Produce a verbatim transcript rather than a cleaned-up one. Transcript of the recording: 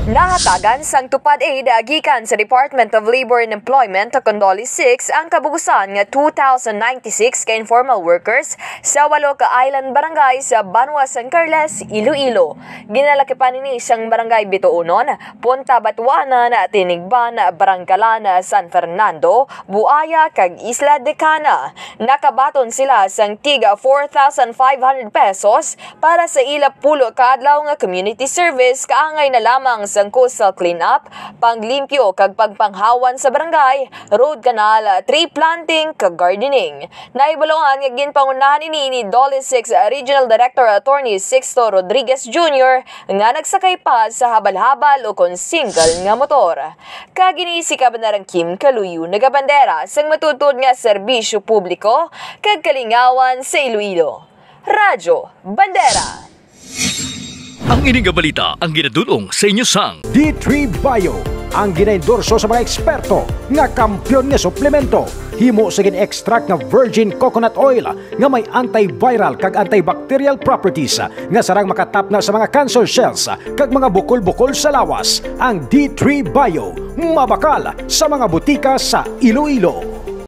Nahatagan sang TUPAD Aid gikan sa Department of Labor and Employment o Condoli six ang kabugusan nga two thousand ninety-six ka informal workers sa walo ka island barangay sa Banwa San Carles, Iloilo. Ginalakipan ini sang Barangay Bituonon, Punta Batuanan, Tinigban, Barangkalan, San Fernando, Buaya, kag Isla de Cana. Nakabaton sila sang tig four thousand five hundred pesos para sa ila pulo ka adlaw nga community service, kaangay na lamang sang coastal cleanup, panglimpyo kag pagpanghawan sa barangay, road canal, tree planting, kag gardening. Nahibaluan nga ginpangunahan ini ni DOLE six Regional Director Attorney Sixto Rodriguez Junior nga nagsakay pa sa habal-habal o kon single nga motor. Kag ini si Kabandarang Kim Kaluyo, nagabandera sang matuod-tuod nga serbisyo publiko kag kalingawan sa Iloilo. Radyo Bandera. Ang ini nga balita ang ginadul-ong sa inyo sang D three Bio, ang ginaendorso sa mga eksperto nga kampiyon nga suplemento. Himo sa gin-extract nga virgin coconut oil nga may antiviral kag antibacterial properties nga sarang makatapna sa mga cancer cells kag mga bukol-bukol sa lawas. Ang D three Bio, mabakal sa mga butika sa Iloilo.